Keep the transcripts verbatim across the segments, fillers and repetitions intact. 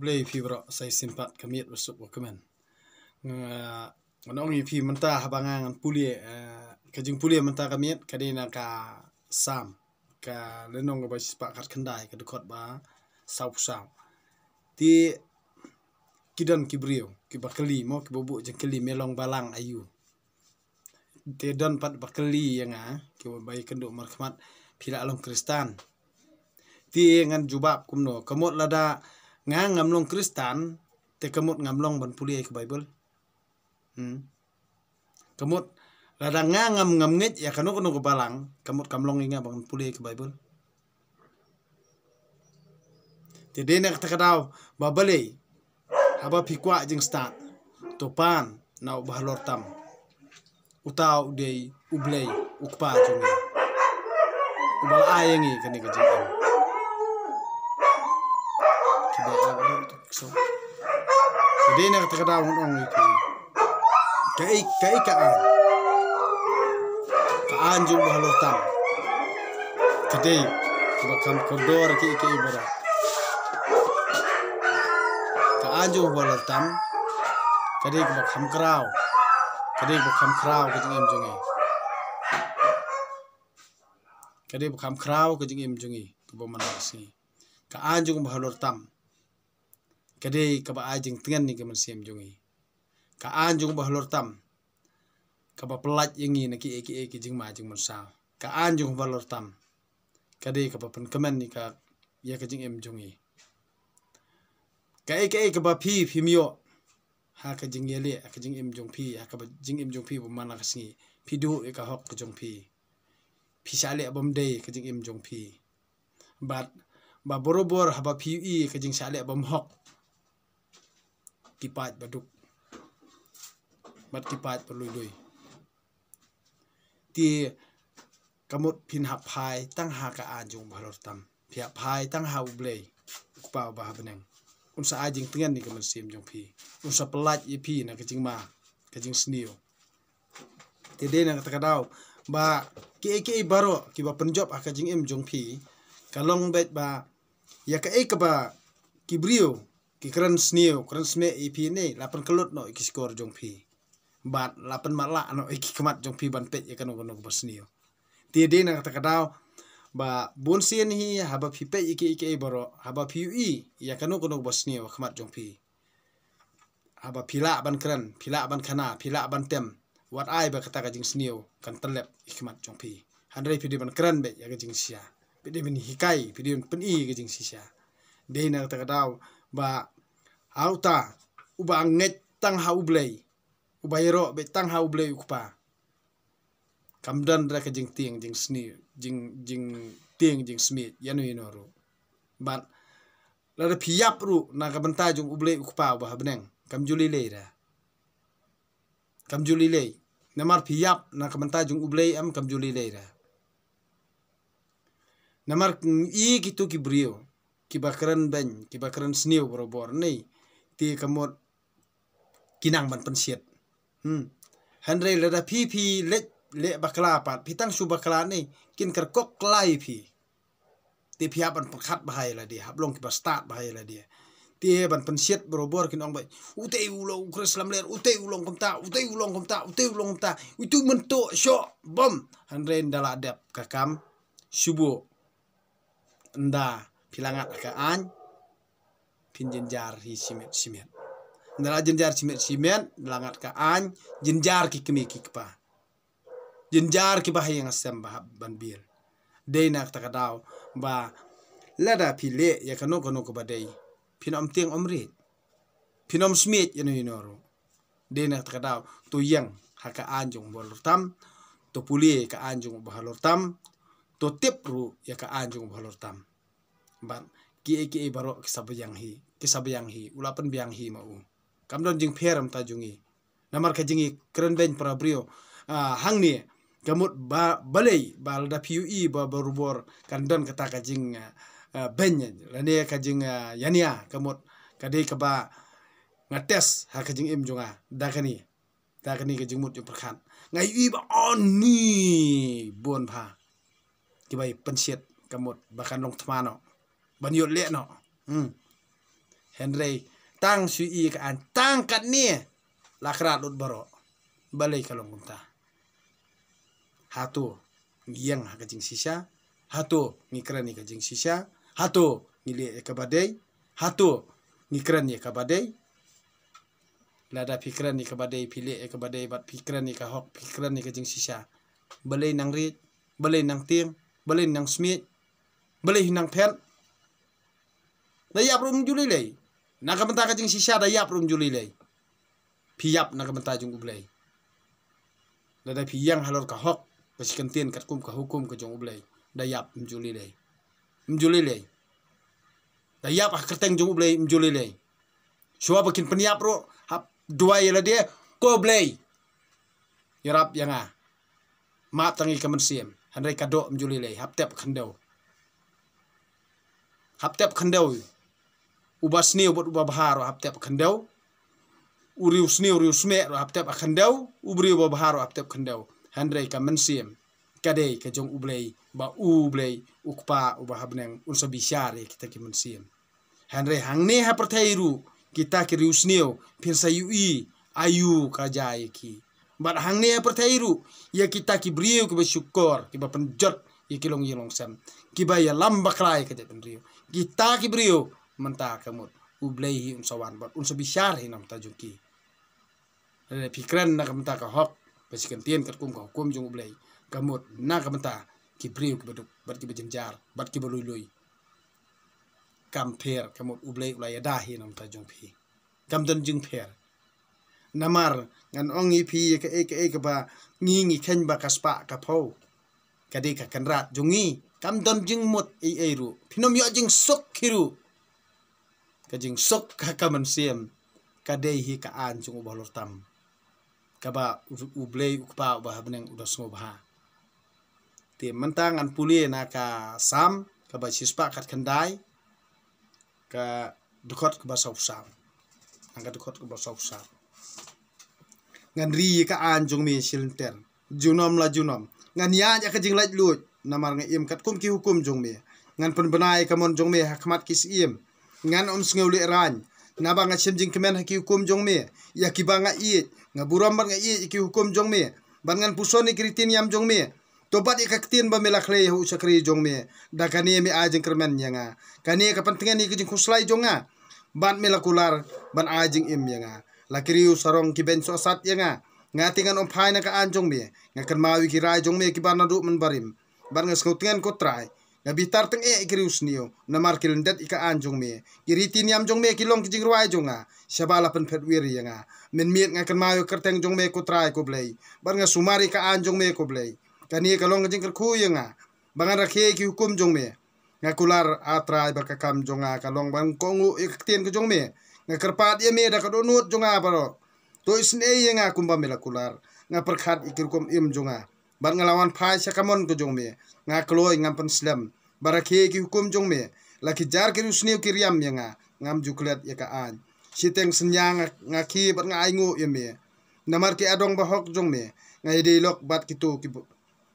Blei phi bro, sai simpat ka miet basuk ba kmen. Nga, nga ong ïa phi mynta haba nga ngan pule, eh, ka jingpule mynta ka miet, ka dei na ka Salm, ka lynnong kaba shispah khatkhyndai, ka dkhot ba saw phew saw. Te ki don ki briew, kiba kylli mo, kiba buh jingkylli me long balang aïu. Te don pat ba kylli ïa nga, kiba bai kynduh markhmat, phi la long Khristan. Te ngan jubab kumno, ka mut lada nga ngam long Khristan, te ka mut ngam long ban pule ïa ka Baibl. Hmm. Ka mut lada nga ngam, ngam ngeit ïa kano kano ka balang, ka mut kam long ïa nga ban pule ïa ka Baibl. Te dei na kata ka daw ba balei haba phi kwah jingstad, to pan na u bahalor tam. Uta u dei U Blei, U Kpa jong ngi, uba la ai ïa ngi kane ka jingim. Ki dei ba dei tu so. Te dei na kata ka daw ngan ong ïa phi, kaei, kaei ka aiñ, ka aiñ jong u bahalor tam, ka dei kaba kham kordor kiei kiei baroh. Ka aiñ jong u bahalor tam ka dei kaba kham khraw, ka dei kaba kham khraw ka jingim jong ngi. Ka dei kaba kham khraw ka jingim jong ngi kaba man la ka sngi. Ka aiñ jong u bahalor tam ka dei kaba ai jingtngen ïa ka mynsiem jong ngi. Ka aiñ jong u bahalor tam kaba pyllait ïa ngi na kiei kiei ki jingma jingmynsaw. Ka aiñ jong u bahalor tam ka dei kaba pynkmen ïa ka, ïa ka jingim jong ngi. Kaei kaei kaba phi, phim ïoh ha ka jingïaleh, ha ka jingim jong phi, ha kaba jingim jong phi ba man la ka sngi, phi duh ïa ka hok ka jong phi. Phi shah leh bym dei ka jingim jong phi. Bad ba borabor haba phi ïohi ka jingshah leh bym hok, ki paid ba duk bad ki paid ba lui lui. Te ka mut phin hap phai tang ha ka aiñ jong u bahalor tam, phi hap phai tang ha U Blei, U Kpa uba ha bneng. Un sa ai jingtngen ïa ka mynsiem jong phi, un sa pyllait ïa phi na ka jingma ka jingsniew. Te dei na kata ka daw ba kiei kiei baroh kiba pynjop ha ka jingim jong phi, ka long beit ba ïa kaei kaba ki briew ki kren sniew, kren smiej ïa phi ne, la pynkyllut noh ïa ki shkor jong phi. Bad la pynmatlah noh ïa ki khmat jong phi ban peit ïa kano kano kaba sniew. Te dei na kata ka daw ba bun sien hi haba phi peit ïa kiei kiei baroh, haba phi ïohi ïa kano kano kaba sniew ha khmat jong phi, haba phi lah ban kren, phi lah ban khana, phi lah ban tem, wat ai ba kata ka jingsniew kan tyllep ïa ki khmat jong phi. Hynrei phi dei ban kren beit ïa ka jingshisha, phi dei ban hikai, phi dei ban pyni ïa ka jingshisha. Dei na kata ka daw ba ha uta uba ngeit tang ha U Blei, uba ïaroh beit tang ha U Blei U Kpa, kam don re ka jingtieng jingsniew, jing, jingtieng jingsmiej ïano ïano ruh. Bad lada phi ïap ruh na ka bynta jong U Blei U Kpa uba ha bneng, kam ju lei lei re. Kam ju lei lei. Namar phi ïap na ka bynta jong U Blei em, kam ju lei lei re. Namar i kito ki briew kiba kren beiñ, kiba kren sniew barabor ne, te ka mut ki nang ban pynshit. Hmm. Hynrei lada phi, phi leh, leh bakla pat, phi tang shu bakla ne, kin kyrkhu lai phi. Te phi hap ban pyrkhat bha ïa lade, hap long kiba stad bha ïa lade. Te ban pynshit barabor kin ong beit, utei u long u Khrist lamler, utei u long kumta, utei u long kumta, utei u long kumta, utu mynto shoh bom. Hynrei ynda la dep ka kam, shu buh. Ynda phi la ngat ka aiñ, phin jynjar hi shimet shimet. Ynda la jynjar shimet shimet, la ngat ka aiñ, jynjar ki kmie ki kpa, jynjar kiba ha ïing ha sem ba hap ban bill. Dei na kata ka daw ba lada phi leh ïa kano kano kaba dei, phin ym tieng ym riej, phin ym smiej ïano ïano ruh. Dei na kata ka daw, to ïeng ha ka aiñ jong u bahalor tam, to pule ka aiñ jong u bahalor tam, to tip ruh ïa ka aiñ jong u bahalor tam. Bad kiei kiei baroh ki sa biang hi, ki sa biang hi, u la pynbiang hi ma u. Kam don jingpher mynta jong ngi. Namar ka jingïakren beiñ para briew, ah, hangne, ka mut ba, balei ba lada phi ïohi ba barabor kan don kata ka jing, ah, ah, beiñ lane ka jing, ah, ïania, ka mut ka dei kaba nga test ha ka jingim jong nga da kane, da kane ka jingmut jingpyrkhat. Nga ïohi ba oni bun bha kiba ïa pynshit, ka mut ba kan long thma noh, ban ïoh leh noh. Hmm. Hynrei tang shu ïohi ka aiñ tang katne la krat lut baroh. Balei ka long kumta? Hato ngi ïeng ha ka jingshisha? Hato ngi kren ïa ka jingshisha? Hato ngi leh ïa kaba dei? Hato ngi kren ïa kaba dei? Lada phi kren ïa kaba dei, phi leh ïa kaba dei, bad phi kren ïa ka hok, phi kren ïa ka jingshisha, balei nang riej? Balei nang tieng? Balei nang smiej? Balei nang phet? Da ïap ruh ym ju lei lei. Na ka bynta ka jingshisha da ïap ruh ym ju lei lei. Phi ïap na ka bynta jong U Blei. Lada phi ïeng halor ka hok, ka shi kyntien katkum ka hukum ka jong U Blei, da ïap ym ju lei lei. Ym ju lei lei. Da ïap ha ka kyrteng jong U Blei ym ju lei lei. Shuwa ba kin pynïap ruh, hap duwai ïa lade, ko Blei, ïarap ïa nga. Map tang ïa ka mynsiem, hynrei ka doh ym ju lei lei, hap tep khyndew. Hap tep khyndew. Uba sniew bad uba bha ruh hap tep khyndew. U riewsniew riewsmeh ruh hap tep khyndew. U briew ba bha ruh hap tep khyndew. Hynrei ka mynsiem ka dei ka jong U Blei, ba U Blei U Kpa uba ha bneng un sa bishar ïa kita ki mynsiem. Hynrei hangne ha pyrthei ruh, kita ki riewsniew, phin sa ïohi aïu ka jia ïa ki. Bad hangne ha pyrthei ruh, ïa kita ki briew kiba shukor, kiba pynjot ïa ki longïing longsem, kiba ïalam bakla ïa ka jaitbynriew, kita ki briew mynta ka mut U Blei hi un sa wan bad un sa bishar hi na ka bynta jong ki. Lada phi kren na ka bynta ka hok, ba shi kyntien katkum ka hukum jong U Blei, ka mut na ka bynta ki briew kiba duk bad kiba jynjar bad kiba lui lui, kam pher, ka mut U Blei u la ïada hi na ka bynta jong phi. Kam don jingpher. Namar ngan ong ïa phi ïa kaei kaei kaba ngi ngi kheiñ ba ka spah ka phew, ka dei ka kynrad jong ngi. Kam don jingmut ei ei ruh. Phin ym ïoh jingsuk hi ruh. Ka jingsuk ha ka mynsiem ka dei hi ka aiñ jong U Bahalor tam, kaba U, U Blei U Kpa uba ha bneng u da sngewbha. Te mynta ngan pule na ka Salm kaba shispah khatkhyndai, ka dkhot kaba sawphew saw. Na ka dkhot kaba sawphew saw. Ngan ri ïa ka aiñ jong me shilynter junom la junom. Ngan ïaid ïa ka jinglaitluid, namar nga im katkum ki hukum jong me. Ngan pynbna ïa ka mon jong me ha khmat ki syiem. Ngan ym sngewlehraiñ, naba nga shem jingkmen ha ki hukum jong me. Ïa kiba nga ïeit, nga burom bad nga ïeit ïa ki hukum jong me, bad ngan puson ïa ki riti niam jong me. To bat ïa ka ktien ba me la khlei ha u shakri jong me, da kane me ai jingkyrmen ïa nga. Kane ka pyntngen ïa ka jingkhuslai jong nga, bad me la kular ban ai jingim ïa nga. La ki riewsarong ki beiñ sohsat ïa nga, nga te ngan ym phai na ka aiñ jong me. Nga kynmaw ïa ki rai jong me kiba naduh mynbarim, bad nga sngewtngen, ko Trai. Nga bitar tyngeh ïa ki riewsniew, namar ki lyndet ïa ka aiñ jong me. Ki riti niam jong me ki long ki jingrwai jong nga, shaba la pynphet wir ïa nga. Mynmiet nga kynmaw ïa ka kyrteng jong me, ko Trai ko Blei, bad nga sumar ïa ka aiñ jong me, ko Blei. Kane ka long ka jingkyrkhu ïa nga, ba ngan rakhe ïa ki hukum jong me. Nga kular, A Trai, ba ka kam jong nga ka long ban kohnguh ïa ka ktien ka jong me. Nga kyrpad ïa me da ka dohnud jong nga baroh. To isynei ïa nga kumba me la kular. Nga pyrkhat ïa ki rukom im jong nga, bad nga la wan phai sha ka mon ka jong me. Nga kloi, ngam pynslem, ba rakhe ïa ki hukum jong me. La ki jar ki riewsniew ki riam ïa nga, ngam ju klet ïa ka aiñ. Shiteng synñia nga, nga khie bad nga ainguh ïa me, namar ki adong bahok jong me. Nga ïadei lok bad kito ki bu-,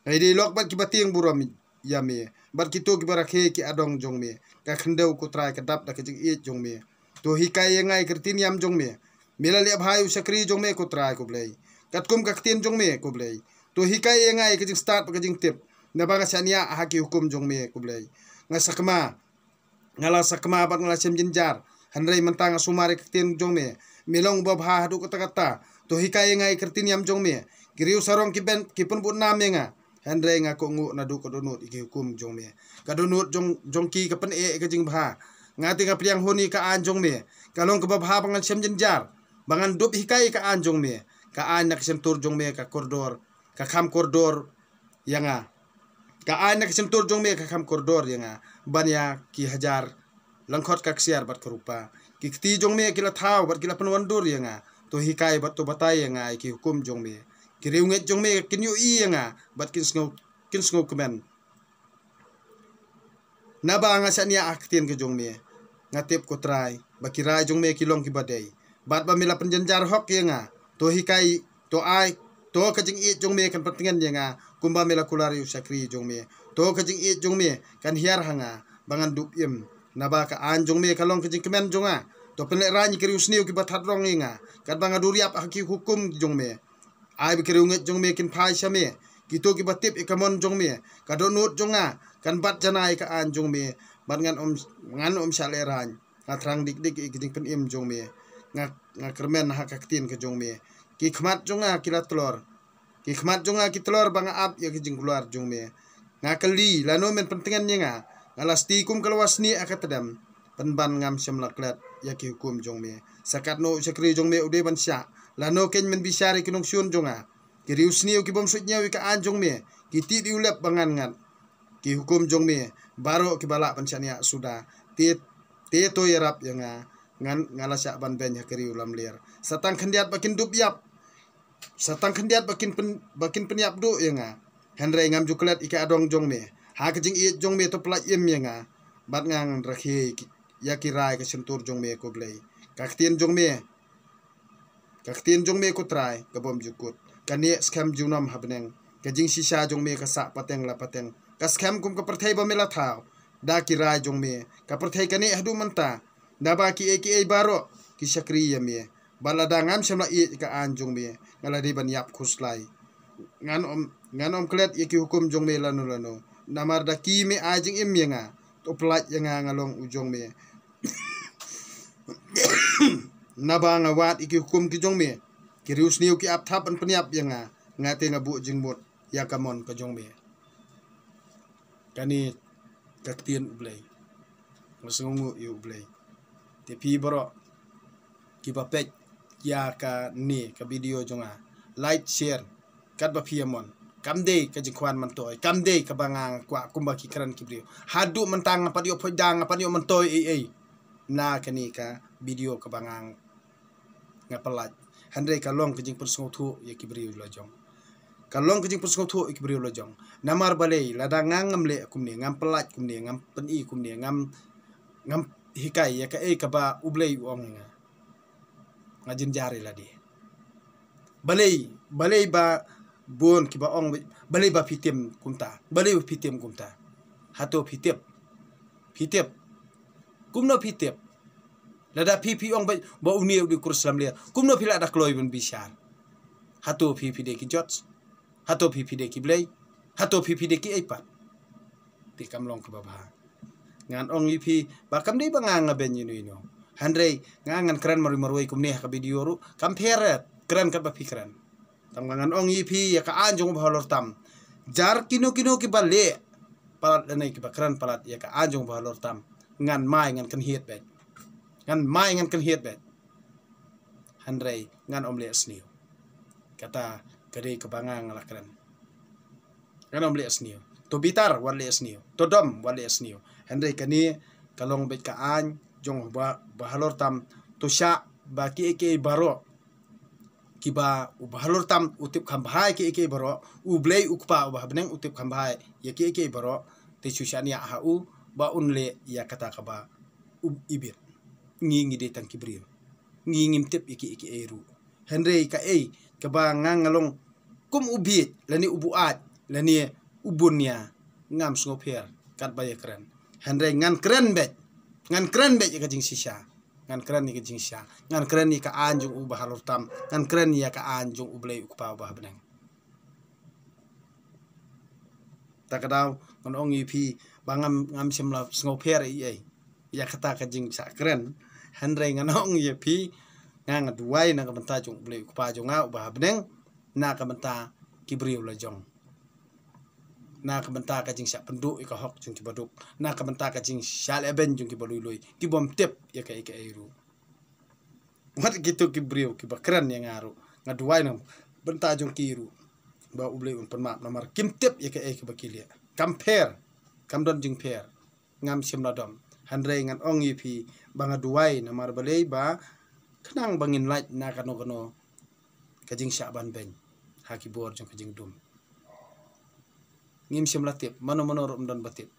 nga ïadei lok bad kiba tieng burom ïa me, bad kito kiba rakhe ki adong jong me. Ka khyndew, ko Trai, ka dap da ka jingïeit jong me. To hikai ïa nga ïa ka riti niam jong me. Me la leh bha ïa u shakri jong me, ko Trai ko Blei, katkum ka ktien jong me, ko Blei. To hikai ïa nga ïa ka jingstad bad ka jingtip, naba nga shaniah ha ki hukum jong me, ko Blei. Nga sakma, nga la sakma bad nga la shem jynjar, hynrei mynta nga sumar ïa ka ktien jong me. Me long uba bha haduh katta katta. To hikai ïa nga ïa ka riti niam jong me. Ki riewsarong ki beiñ ki pynbud nam ïa nga, hynrei nga kohnguh naduh ka dohnud ïa ki hukum jong me. Ka dohnud jong, jong ki ka pyneh ïa ka jingbha. Nga te nga pdiang hun ïa ka aiñ jong me. Ka long kaba bha ba ngan shem jynjar, ba ngan dup hikai ïa ka aiñ jong me. Ka aiñ na ka shyntur jong me ka kordor, ka kham kordor ïa nga. Ka aiñ na ka shyntur jong me ka kham kordor ïa nga ban ïa ki hajar lyngkhot ka ksiar bad ka rupa. Ki kti jong me ki la thaw bad ki la pynwandur ïa nga. To hikai bad to batai ïa nga ïa ki hukum jong me. Ki riewngeit jong me kin ïohi ïa nga bad kin sngew, kin sngewkmen, naba nga shaniah ha ka ktien ka jong me. Nga tip, ko Trai, ba ki rai jong me ki long kiba dei, bad ba me la pynjynjar hok ïa nga. To hikai, to ai, to ka jingïeit jong me kan pyntngen ïa nga, kumba me la kular ïa u shakri jong me. To ka jingïeit jong me kan hiar ha nga, ba ngan dup im, naba ka aiñ jong me ka long ka jingkmen jong nga. To pynlehrain ïa ki riewsniew kiba thad rong ïa nga, katba nga duriap ha ki hukum jong me. Ai ba ki riewngeit jong me kin phai sha me, kito kiba tip ïa ka mon jong me. Ka dohnud jong nga kan bat janai ïa ka aiñ jong me, bad ngan ym, ngan ym shah lehrain. Nga thrang dik dik ïa ki jingpynim jong me. Nga, nga kyrmen ha ka ktien ka jong me. Ki khmat jong nga ki la tlor. Ki khmat jong nga ki tlor ba nga ap ïa ki jingkular jong me. Nga kylli, lano men pyntngen ïa nga? Nga la sti kum ka lwa snieh ha ka tdem. Pynban ngam shym la klet ïa ki hukum jong me. Sa katno u shakri jong me u dei ban shah? Lano kein men bishar ïa ki nongshun jong nga? Ki riewsniew ki bym suidñiew ïa ka aiñ jong me, ki tih dewlep ba ngan ngat. Ki hukum jong me baroh kiba lah ban shaniah suda. Te, te to ïarap ïa nga. Ngan, nga la shah ban beiñ ha ki riew lamler. Sa tang khyndiat ba kin dup ïap. Sa tang khyndiat ba kin pyn, ba kin pynïap duh ïa nga. Hynrei ngam ju klet ïa ka adong jong me. Ha ka jingïeit jong me to pyllait im ïa nga. Bad ngan rakhe ïa ki rai ka shyntur jong me, ko Blei. Ka ktien jong me, ka ktien jong me, ko Trai, ka bym ju kut. Ka neh skhem junom ha bneng. Ka jingshisha jong me ka sah pateng la pateng. Ka skhem kum ka pyrthei ba me la thaw da ki rai jong me. Ka pyrthei ka neh haduh mynta, naba kiei kiei baroh ki shakri ïa me. Bad lada ngam shym la ïeit ïa ka aiñ jong me, nga la dei ban ïap khuslai. Ngan ym, ngan ym klet ïa ki hukum jong me lano lano. Namar da ki me ai jingim ïa nga. To pyllait ïa nga, nga long u jong me. Naba nga wad ïa ki hukum ki jong me. Ki riewsniew ki ap thap ban pynïap ïa nga. Nga te nga buh jingmut ïa ka mon ka jong me. Kane ka ktien U Blei. Nga sngewnguh ïa U Blei. Te phi baroh kiba peit ïa kane ka video jong nga, like, share katba phi ïa mon. Kam dei ka jingkwah myntoi, kam dei kaba nga kwah kumba ki kren ki briew. Haduh mynta ngam pat ïoh phoidah, ngam pat ïoh myntoi ei ei na kane ka video kaba nga nga pyllait. Hynrei ka long ka jingpynsngewthuh ïa ki briew la jong. Ka long ka jingpynsngewthuh ïa ki briew la jong. Namar balei, lada nga ngam leh kumne, ngam pyllait kumne, ngam pyni kumne, ngam, ngam hikai ïa kaei kaba U Blei u ong ïa nga, nga jynjar ïa lade. Balei, balei ba bun kiba ong, balei ba phi tim kumta? Balei ba phi tim kumta? Hato phi tip? Phi tip? Kumno phi tip? Lada phi, phi ong ba, ba une u dei u Khrist lamler, kumno phi lah da kloi ban bishar? Hato phi, phi dei ki judge? Hato phi, phi dei ki blei? Hato phi, phi dei kiei pat? Te kam long kaba bha. Ngan ong ïa phi ba kam dei ba nga nga beiñ ïano ïano. Hynrei nga ngan kren marwei marwei kumne ha ka video ruh. Kam pher, kren katba phi kren. Tang ba ngan ong ïa phi ïa ka aiñ jong U Bahalor Tam. Jar kino kino kiba leh palat lane kiba kren palat ïa ka aiñ jong U Bahalor Tam, ngan mai ngan kynhied beit. Ngan mai ngan kynhied beit. Hynrei ngan ym leh sniew. Kata ka dei kaba nga nga la kren. Ngan ym leh sniew. To bitar wat leh sniew. To dom wat leh sniew. Hynrei kane ka long beit ka aiñ jong U Ba, Bahalor Tam. To shah ba kiei kiei baroh kiba U Bahalor Tam u tip kham bha ïa kiei kiei baroh, U Blei U Kpa uba ha bneng u tip kham bha ïa kiei kiei baroh, te shu shaniah ha u ba un leh ïa kata kaba u ibit. Ngi ngi dei tang ki briew. Ngi ngim tip ïa kiei kiei ruh. Hynrei kaei kaba nga nga long kum u bieit lane u buaid lane u bun ïa, ngam sngewpher katba ïa kren. Hynrei ngan kren beit. Ngan kren beit ïa ka jingshisha. Ngan kren ïa ka jingshisha. Ngan kren ïa ka aiñ jong U Bahalor Tam. Ngan kren ïa ka aiñ jong U Blei U Kpa uba ha bneng. Ta ka daw ngan ong ïa phi ba ngam, ngam shym la sngewpher ei ei ïa kata ka jingshah kren. Hynrei ngan ong ïa phi, nga nga duwai na ka bynta jong U Blei U Kpa jong nga uba ha bneng, na ka bynta ki briew la jong, na ka bynta ka jingshah pynduh ïa ka hok jong kiba duk, na ka bynta ka jingshah lehbeiñ jong kiba lui lui, ki bym tip ïa kaei kaei ruh. Wat kito ki briew kiba kren ïa nga ruh, nga duwai na ka bynta jong ki ruh ba U Blei un pynmap namar kim tip ïa kaei kaba ki leh. Kam pher, kam don jingpher. Ngam shym la dom. Hynrei ngan ong ïa phi ba nga duwai namar balei, ba khnang ba ngin lait na kano kano ka jingshah ban beiñ ha ki bor jong ka jingdum. Ngim shym la tip, mano mano ruh ym don ba tip.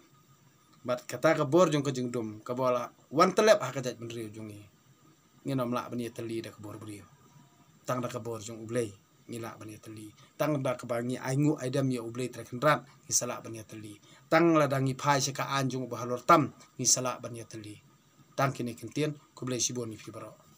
Bad kata ka bor jong ka jingdum kaba la wan tyllep ha ka jaitbynriew jong ngi, ngin ym lah ban ïatylli da ka bor briew. Tang da ka bor jong U Blei ngi lah ban ïatylli. Tang da kaba ngi ainguh aidem ïa U Blei Trai Kynrad ngi sa lah ban ïatylli. Tang lada ngi phai sha ka aiñ jong U Bahalor Tam ngi sa lah ban ïatylli. tang kine ki ktien. Khublei shibun ïa phi baroh.